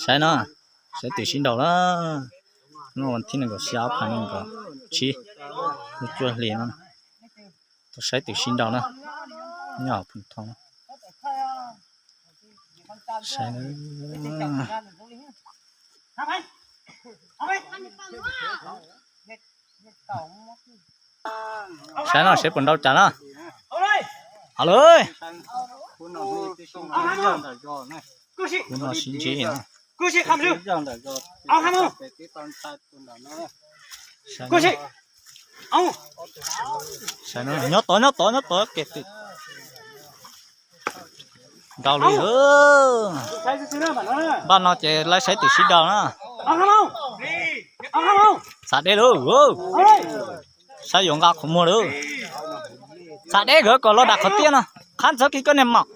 Saib no, saib twm sib nraus na. Hnub no vas thib nees nkaum xya ob phav nees nkaum tsib, lub cuaj hlis no. Tuaj saib twm sib nraus na. Nyob hauv Phoos Thoo. Saib, saib no seb puas nrau cas na. Hos lawm. Kuv no sib ntsib no. Nyob tod, nyob tod, nyob tod, kev twm. Nrau li. Npaj no ces laib saib twm sib nraus na. Txav deb lauj. Saib yuav nqa qhov muag lauj. Txav deb nkawd kom los dam qhov tiaj no. Qhab ntxawg kis koj niag maum.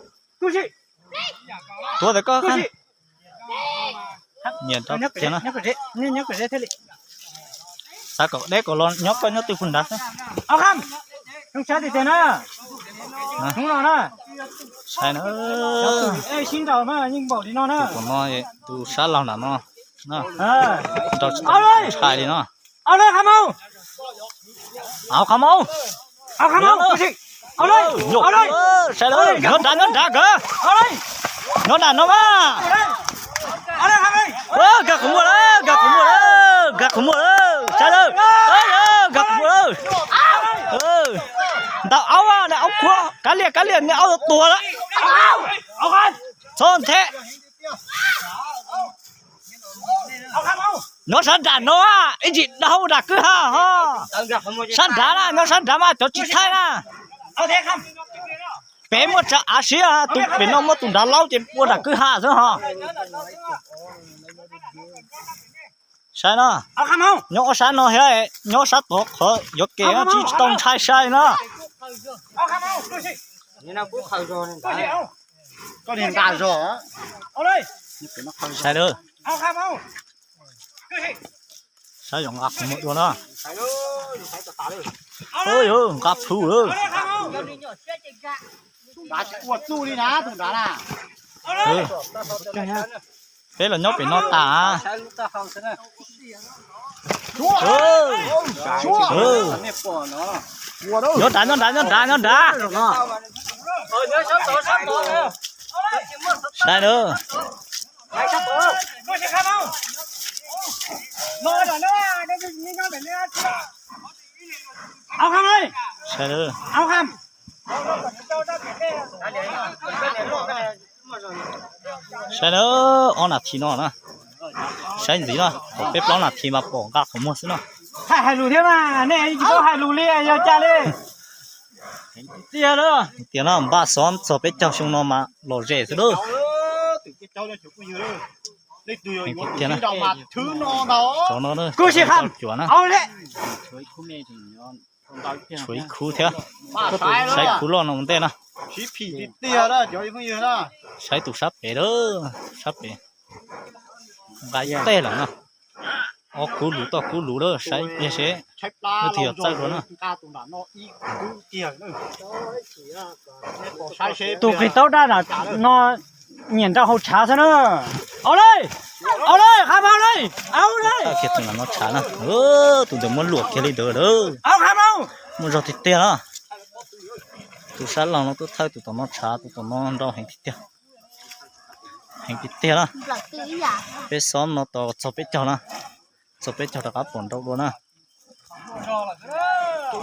Tuav ntawm koj. Nyiam rau tiag na. Xav kom deb kom los nyob koj nyob twj puag nrad xwb. Saib na. Tus no, tus sab laug nram no, nrau tsis tau ntshai li no. Au, qhov maum. Saib lawm, nyob nrad, nyob nrad nkawd. Nyob nrad no mas. Nkag qhov muag lawm, nkag qhov muag lawm, nkag qhov muag lawm, saib lawm. Nkag qhov muag lawm. Ntaus aub, niag aub qhuav, kav liam, kav liam, niag aub tuag lawm. Txhob nthe. Nyob sab nram no, ib tsis dau dam kwj ha ho. Sab nrad na, nyob sab nrad mas cov tsis thaij na. Pem muaj tsav av siab, tus pem no muaj tus nrad laub ces ua dam kwj ha xwb ho. Saib no, nyob ob sab no thiab, nyob sab tod qhov yuav ke tsis tau ntshai sai no. Saib na. Saib zoo nqa qhov muag dua na. Ua yuav nqa plhu lawm. Peb los nyob pem no tas. Nyob nrad, nyob nrad, nyob nrad, nyob nrad. Saib na. Saib na. Saib na, ob nas this no na. Saib ntxiv no, peb plaub nas this mas pom nqa qhov muag xwb no. Hais lus thiab mas, nej tsis tau hais lus li, yog cas li? Tiag lawm. Tiag no, npaj xov txog peb caug xyoo no mas lom zem xwb lawm. Tiag na. Cov no cuav na. Tshuav ib khub thiab. Saib khub loj no ua ntej na. Saib tus sab pem lawm, sab pem. Nqa ib teg lawm na. Ob kub lus toj kub lus lawm, saib pliag seb leej twg yog txawj dua na. Tus qis taub daj no nyiam nrau hauv tshav xwb na. Au le, au le, qha hau le, au le. Kiag tus no tshav na, tus ntawd muab luam kiag li ntawd lawm. Muaj zog tiag tiag na. Tus sab laug no tuaj thawj tus tom no tshav, tus tom no nrau heev tiag tiag. Heev tiag tiag na. Peb xob no tau txog peb caug na. Txog peb caug rov qab pom nrau dua na.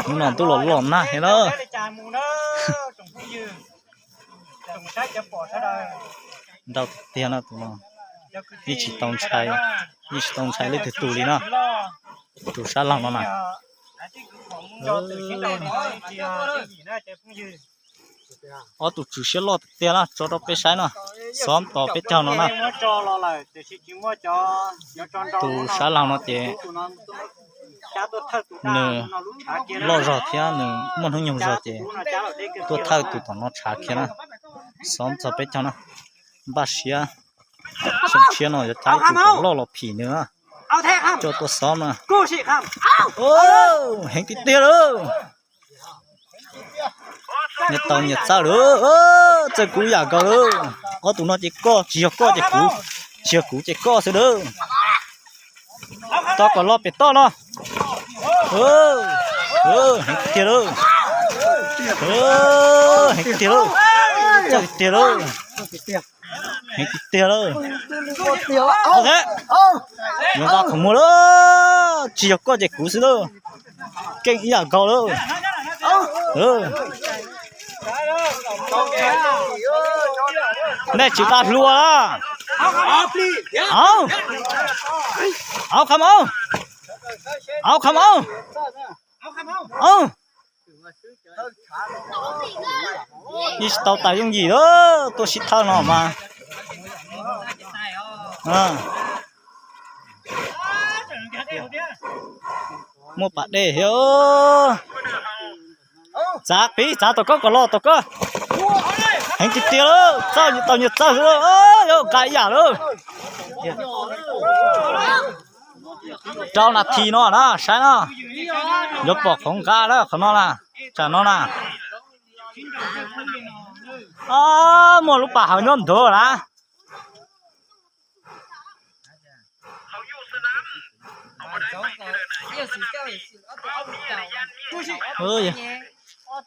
Hnub no ntuj los los nag thiab na. Nrau tiag tiag na tus no. Yeej tsis tau ntshai, yeej tsis tau ntshai leej twg tus li na. Tus sab laug no na. Ob tug tswm siab loj tiag tiag na, tso rau peb saib na. Xob tos peb caug no na. Tus sab laug no ces nws loj zog thiab nws muaj hnub nyoog zog ces tuaj thawj tus tom no tshav kiag na. Xob txog peb caug na. Npaj siab, xyoo tshiab no yuav cab ib tug loj los phim nws na. Coj tuaj xob na. Heev tiag tiag lawm. Nyias tau nyias txawj lawm, txawj kuv yam nkaus lawm. Ob tug no ces koj, tsis yog koj ces kuv. Tsis yog kuv ces koj xwb lawm. Tau kom los pem toj no. Heev tiag tiag lawm. Heev tiag tiag lawm. Txawj tiag tiag lawm. Heev tiag tiag lawm. Yuav nqa qhov muag lawm. Tsis yog koj ces kuv xwb lawm. Keej ib yam nkaus lawm. Nej tsis tas hlua. Au, au, qhov muag. Au, qhov muag. Au. Yeej tsis tau tas yooj yim lawm, tuaj sib thawj no mas. Muaj pas dej thiab. Txav qis, txav tom koj kom los tom koj. Heev tiag tiag lawm, txawj tau nyias txawj xwb. Yuav nqa ib yam lawm. Rau nas this no na, saib na. Yuav pom qhov nqa lawm qhov no na. Tsam no na. Muaj lub pas hauv nyob ntuag na.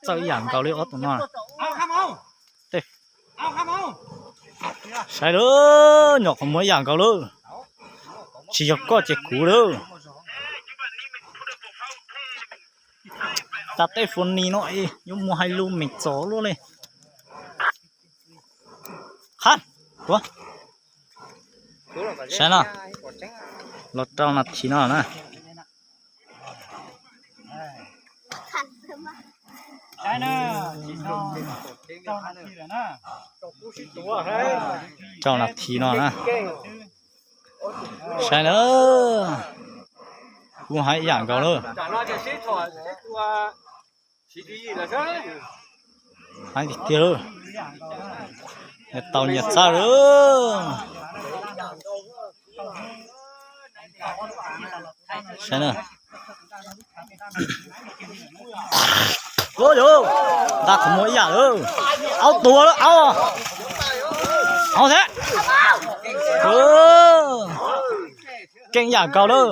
Txawj ib yam nkaus li ob tug no. Saib lawm, nyom qhov muag ib yam nkaus lawm. Tsis yog koj ces kuv lawm. Tas tej funny no yuav mus hais lus me ntxov luaj li. Qhab, tuav. Saib no, los rau nas this no na. Rau nas this no na. Saib na, kuv hais ib yam nkaus lawm. Heev tiag tiag lawm. Nyias tau nyias txawj lawm. Saib na. Nqa qhov muag ib yam lawm. Aub tuag lawm, aub. Aub thiab. Keej ib yam nkaus lawm.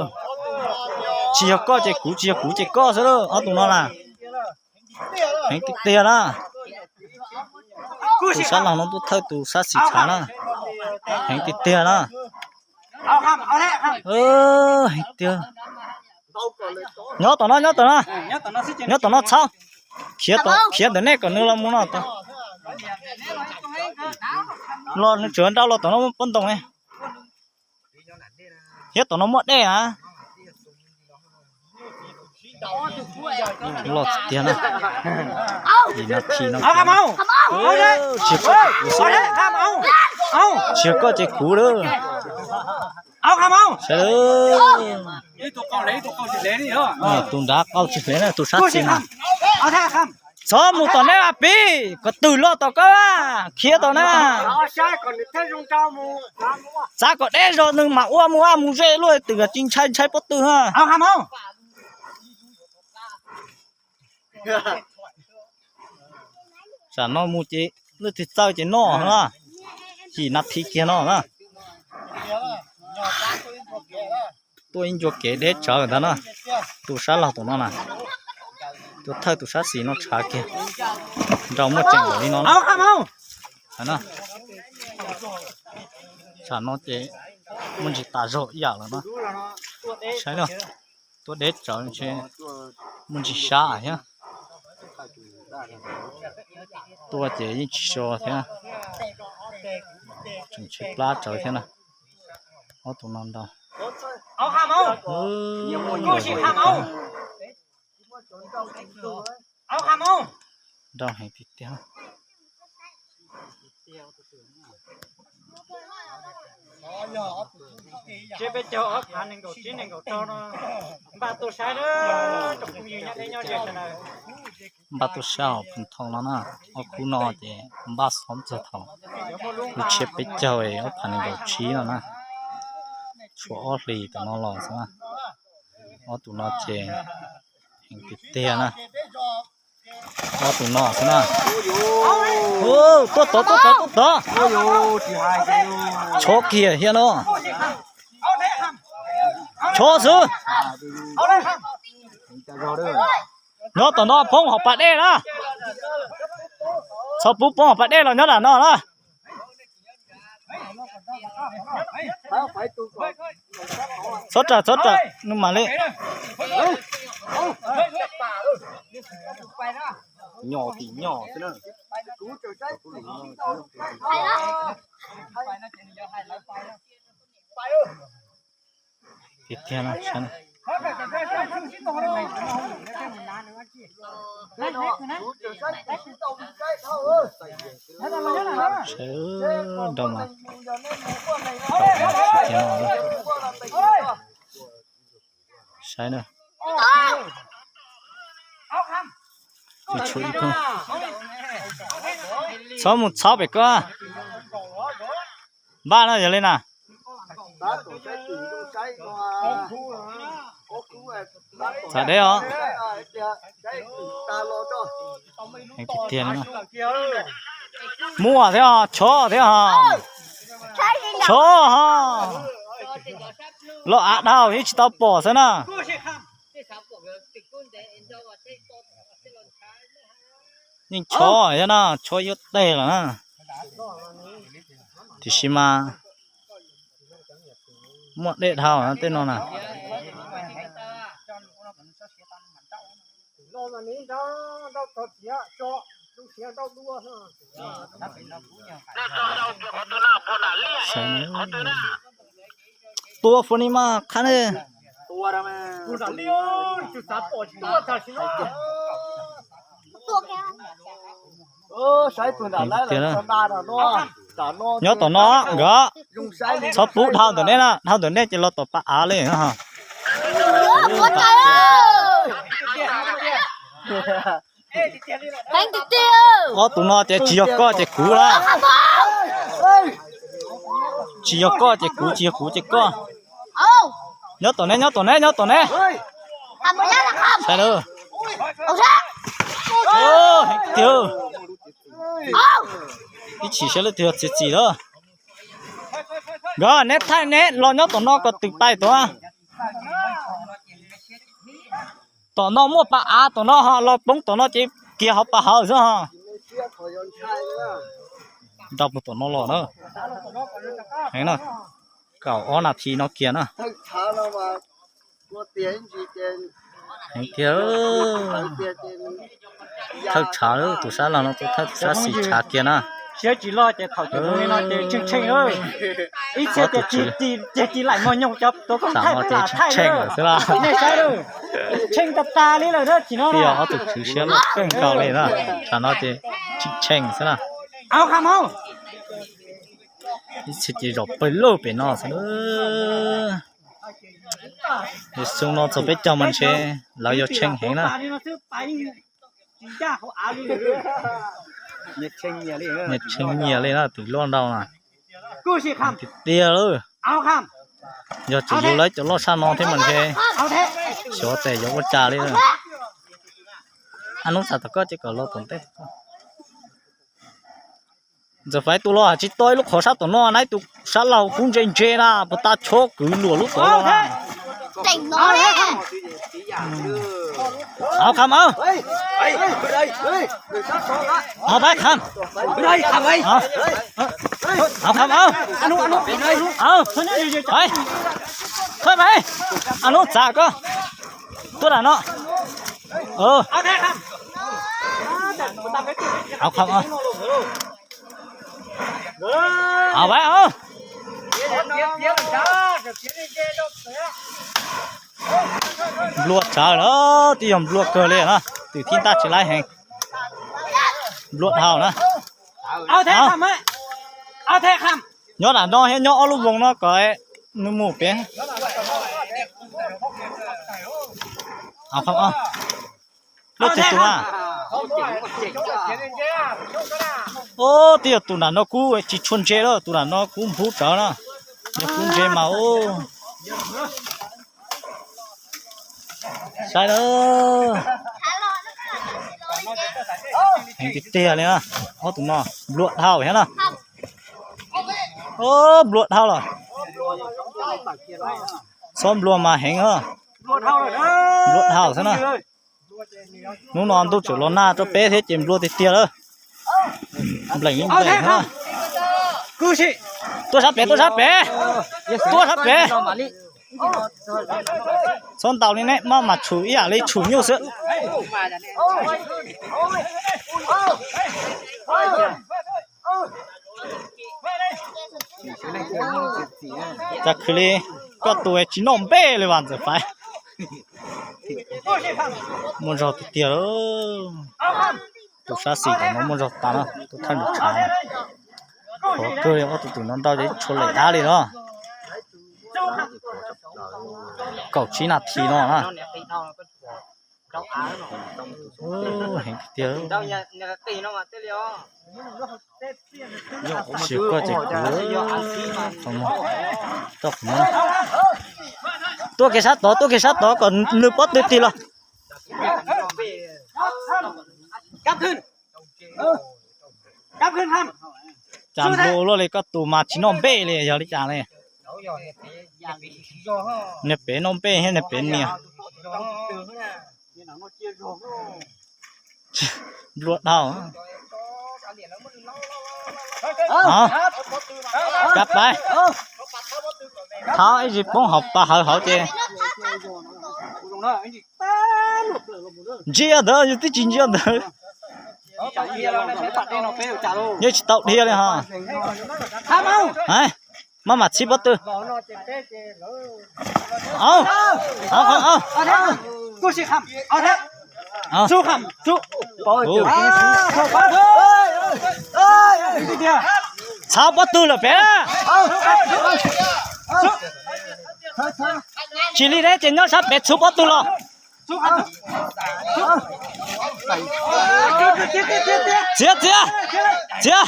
Tsis yog koj ces kuv, tsis yog kuv ces koj xwb lawm, ob tug no na. Heev tiag tiag na. Tus sab laug no tuaj thawj tus sab xis tshav na. Heev tiag tiag na. Heev tiag. Nyob tom no, nyob tom no. Nyob tom no txhob khiav, khiav ntawm nej kom nws los mus no. Los nws tsuav nrau los tom no pob ntoo ne. Thiab tom no muaj dej na. Los tiag na. Ib nas this no. Tsis yog koj ces kuv lawm. Saib lawm. Tus nrad qau tsis hlev na, tus sab xis na. Txhob mus tom nej a pib, kom twg los tom koj, khiav tom na. Txav kom deb zog nws mam ua mus, ua mus ze luaj, twg tsis ntshai ntshai pob tw na. Tsam no mus ces leej twg txawj ces noj na. Yim nas this kiag no na. Tuaj ib ncua kev deb tsawv ntag na. Tus sab laug tom no na, tus thawj tus sab xis no tshav kiag. Nrau muaj tseem li no. Tsam no ces muaj ntsis tas zog ib yam lawm na. Saib na, tuaj deb tsawv ntshe muaj ntsis sab thiab. Tuaj ces yeej tsis so thiab. Tseem tshaib plab tsawv thiab na. Ob tug no ntag. Nrau heev tiag tiag. Peb caug ob phav nees nkaum tsib nees nkaum rau no npaj tuaj saib na, tsoom phooj ywg nyob deb nyob ze sawv daws. Npaj tuaj saib hauv Phoos Thoo no na, ob khub no ces npaj xov txog thaum lub tsiab peb caug ob phav nees nkaum tsib no na. Tshuav ob hlis tom no los xwb na. Ob tug no ces heev tiag tiag na. Ob tug no xwb na. Tuaj tod, tuaj tod, tuaj tod. Chob kiag thiab no. Chob xwb. Nyob tom no poob hauv pas dej na. Txhob pub poob hauv pas dej los nyob nram no na. Txhob ram, txhob ram, nws mam li. Nyo tim nyo xwb na. Tiag tiag no, saib na. Saib nrau mas. Saib na. Tsis tshuav ib tug. Txhob mus txhob pem koj. Npaj no yog li na. Txav deb os. Tiag tiag no. Muaj thiab os, chob thiab os. Chob ho. Los av dhau yeej tsis tau pom xwb na. Yeej chob thiab na, chob yuav teg lawm na. Tiam sis mas muaj dej dhau tej no na. Tua fua ni mas qha ne. Tiag na. Nyob tom no nkawd. Txhob pub dhau ntawm nej na, dhau ntawm nej ces los tom pas av li. Ob tug no ces tsis yog koj ces kuv na. Tsis yog koj ces kuv, tsis yog kuv ces koj. Nyob tom ne, nyob tom ne, nyob tom ne. Saib lawm. Tiag. Ib chim saib lub twg yog txiv txiv lawm. Nkawd neb thaij neb los nyob tom no kom twm pais tuaj. Tom no muaj pas av, tom no ho los poob tom no ces kiag hauv pas hawv xwb ho. Nrau puag tom no los na. Heev na, kaum ob nas this no kiag na. Heev tiag. Thawj tshav, tus sab laug no tus thawj, tus sab xis tshav kiag na. Siab tsis loj ces thaum tsis zoo li no ces tshee tshee lawm. Ib txhia ces tig laim mos nyoos cov tus koob thaij no ces tshee lawm xwb na. Nej saib lawm, tshee tas tas li lawm na chim no. Ob tug tswv siab loj kawg nkaus li na, tshav no ces tshee tshee xwb na. Au qha mauj. Ib txhia ces zaum pawg lug pem no xwb na. Xyoo no txog peb caug mas ntshe lawv yuav tshee heev na. Nyias tshee nyias li na, tus loj ntau na. Tiag tiag lawm. Yog tseem yus lawv cov loj sab no thiab mas ntshe xyov tes yuav ua cas li. Ab hnub txog tom koj ces kom los tom ntej. Ntxawm Faiv tus los tsis tau ib lub qhov sab tom no na, ib tus sab laug kub ntse ntse na, puas tas chob kwv luam lub tod los na. Au qha mauj. Au pab qha. Au qha mauj. Au, thawj pais. Ab hnub txav koj tuaj nram no. Au qha. Au pab. Nplua tsawv lawm, twb yog nplua kawg li na, twb thib ntaj tsis laib heev. Nplua dhau na. Nyob nram no thiab nyob ob lub voos no kom nws mus pem. Lub twg tus na? Ob, twb yog tus nram no kub tsis tshua ntse lawm, tus nram no kub nphub tsawv na. Yog kub ntse mas ub. Saib na. Heev tiag tiag li na, ob tug no nplua dhau thiab na. Nplua dhau los. Txhob nplua mas heev, nplua dhau xwb na. Hnub no ntuj tseem los nag rau peb thiab ces nplua tiag tiag lawm. Npleem ib npleem na. Tuaj sab pem, tuaj sab pem, tuaj sab pem. Txhob ntaus li ne, maj mam tshum ib yam li tshum nyuj xwb. Cas khwv li koj tus tsis noj npej li vas Ntxawm Faiv. Muaj zog tiag tiag. Tus sab xis tam no muaj zog tas na, tus thawj nws tshav na. Khov kawg li, ob tug twm no nrau ces tshuav lawm dab li no. Kaum tsib nas this no na. Heev tiag. Tsis koj ces kuv, tuaj kiag sab tod, tuaj kiag sab tod kom nws pob tw tig los. Cas nplua ua luaj li, koj tus mas tsis noj npej li, yog li cas li? Niag pem noj npej thiab niag pem nias. Nplua dhau. Kab pab, thab ib zig poob hauv pas hawv hauv ces ntsia ntawd, yus twb tsis ntsia ntawd. Yeej tsis tau dhia li hos. Maj mam txhib pob tw. Txhab pob tw lawm pem. Tsis li ne ces nyob sab pem txhub pob tw los. Txiav, txiav, txiav.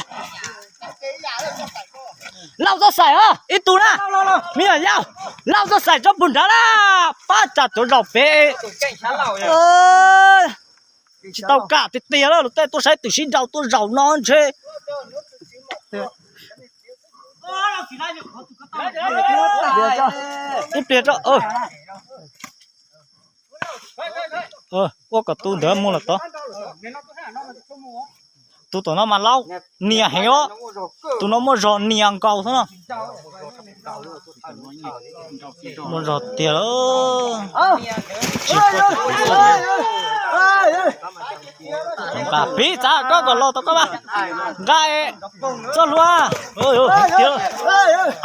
Lauj, txoj xaim os, ib tug na. Me nyuam yaus, lauj, txoj xaim tsob puag nrad na. Pab tsam cov zaum pem. Tsis tau kam tiag tiag lawm, luag tej tuaj saib twm sib nraus tuaj zaum no ntshe. Ib pliag tso. Ua kom tus ntawd mus los tod. Tus tom no mas laub nias heev os. Tus no muaj zog nias nkaus xwb no. Muaj zog tiag lawm. Nqa pib txav koj kom los tau koj mas. Nqa txoj hlua.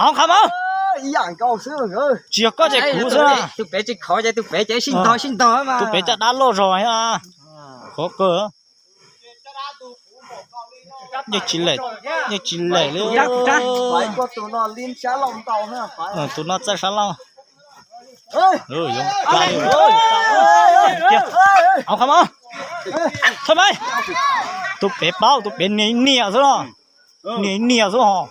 Hauv qhov mas. Tsis yog koj ces kuv xwb. Tus pem tsis khov ces tus pem ces sib ntog sib ntog mas. Tus pem caj dab loj zog thiab. Khov kawg. Yeej tsis lem, yeej tsis lem li. Tus no txawj sab laug. Hauv qhov mas. Thov mas. Tus pem paub, tus pem nias nias xwb los. Nias nias xwb hos.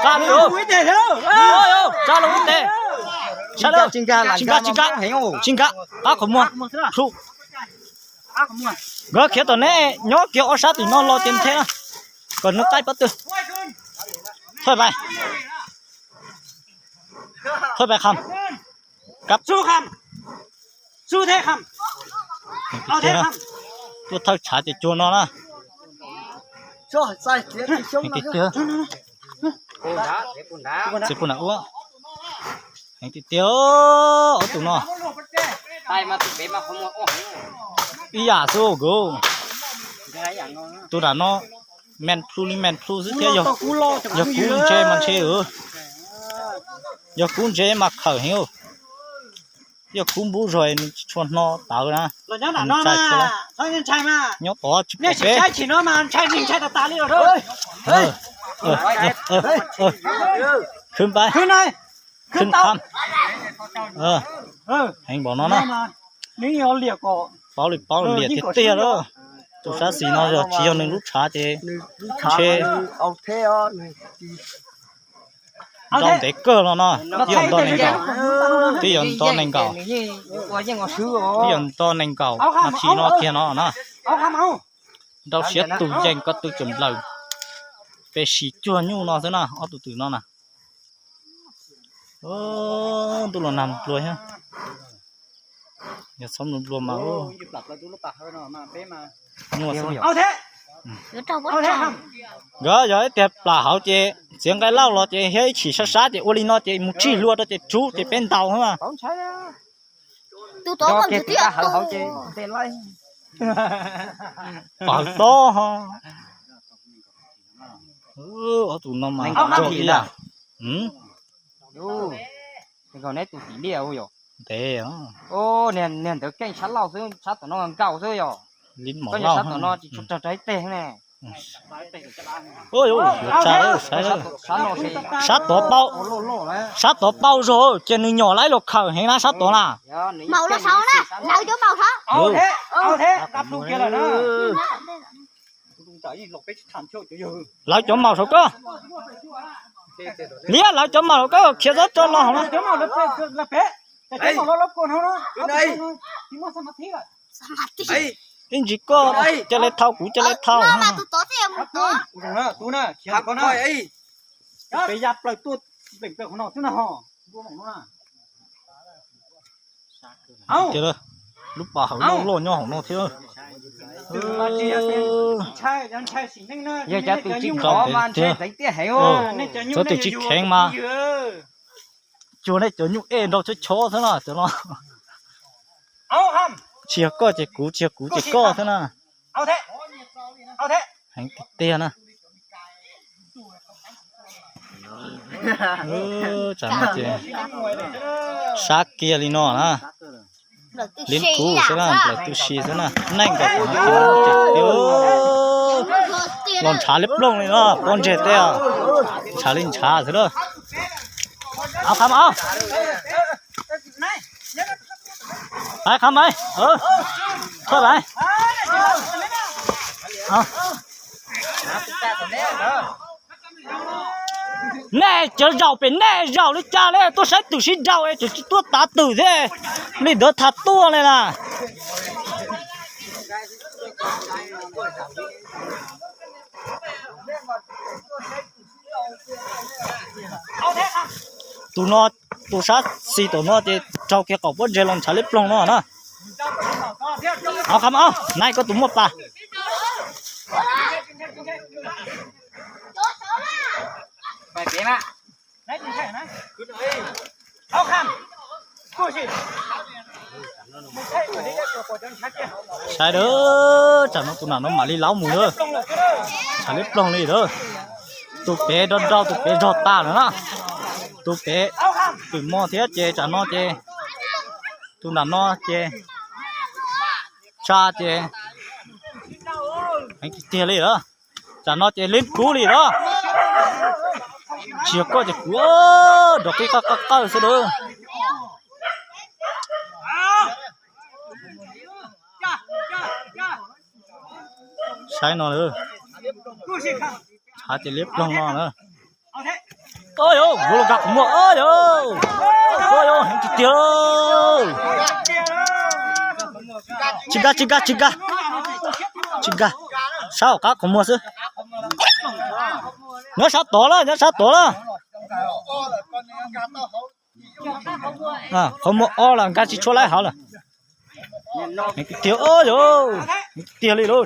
Nqa loo ib teg. Tsis nqa, tsis nqa, tsis nqa. Qab qhov muag plhu. Nkawd khiav tom neb, nyob kiag ob sab tim no los ces thiab. Kom nws qaib pob tw. Thawj pais, thawj pais kham. Kab, tuaj thawj tshav ces cuag no na. Txiv pug nram ub. Heev tiag tiag ob tug no. Ib yam xwb nkawd. Tus nram no men plhu li men plhu xwb thiab, yog kub ntshe mas ntshe. Yog kub ntshe mas khawm heev. Yog kub npub zog nws tsis tshua hno tawv na. Nyob tod tsis pom peb. Khwv npab, khwv npab. Heev npaum no na. Paub li paub liam tiag tiag lawm. Tus sab xis no yog tsis yog nws lub tshav ces ntshe Nrau ntev kawg los no, twb yuav nto nees nkaum, twb yuav nto nees nkaum, twb yuav nto nees nkaum nas this no kiag no na. Nrau siab tus yeej ko tw tseem nplawm, peb sis cuag nyuj no xwb na, ob tug twm no na. Ntuj los nag npluag thiab. Yog txhob npluag mas. Nkawd yog ib tiag plam hauv ces txiav nqaij lauj los ces thiab ib chim sab sab ces ua li no ces mus tsig hlua rau ces tsub ces peb ntaus na. Pawg tob ho. Ob tug no mas rog ib yam. Ntev. Niag ntawd keej sab laug xwb, sab tom no nkaus xwb yog. Li mom laug sab tom no tsis tshua raug rau ib teg ne. Yuav tsa, saib, sab tod paub, sab tod paub zog, cia nws nyom laib los khawm heev na sab tod na. Maus los saud na, lawv cov maus saud. Lawv cov maus saud koj, liab lawv cov maus saud koj khiav txhob tso los hauv na. Ib ntsis koj cia li thau kuv cia li thau. Lub pas hauv loj loj nyob hauv no thiab. Yog cov twm tsis khov mas ntshe ntxeev tiaj heev. Cov twm tsis kheev mas cuag nej cov nyuj ej nrau chob chob xwb na cov no. Tsis yog koj ces kuv, tsis yog kuv ces koj xwb na. Heev tiag tiag na. Tsam no ces sab kiag li no na. Li kuv xwb na, nplawm tu si xwb na, neej nkaus. Los ntshav liab ploog li no, pob ntseg tej, ntshav li ntshav xwb na. Au, qha mas, qha mas, thoj lawm. Nej cov zaum pem nej zaum li cas li, tuaj saib twm sib nraus es tseem tsis tuaj tav twm thiab, li ntawd tham tuaj li na. Tus no, tus sab xis tom no ces raug kiag qaum pob ntseg los ntshav liab ploog no na. Au, qha mas, nai koj tus muaj pas. Saib a, tsam no tus nam no mam li laub mus a. Ntshav liab ploog li a. Tus pem nrau nrau, tus pem zog tas lawm na. Tus pem twm mo thiab ces tsam no ces tus nam no ces tsa ces heev tiag tiag li lawm. Tsam no ces li kuv li lawm. Tsis yog koj ces kuv, nrov qib qawj qawj qawj xwb a. Saib no, ntshav ces liab ploog no na. Yuav los nkag qhov muag, heev tiag tiag. Tsis nkag, tsis nkag, tsis nkag, tsis nkag. Sab hauv qab qhov muag xwb. Nyob sab tod lawm, nyob sab tod lawm. Qhov muag ob los nkag tsis tshua laib hauv lawm. Tiag, tiag li lauj,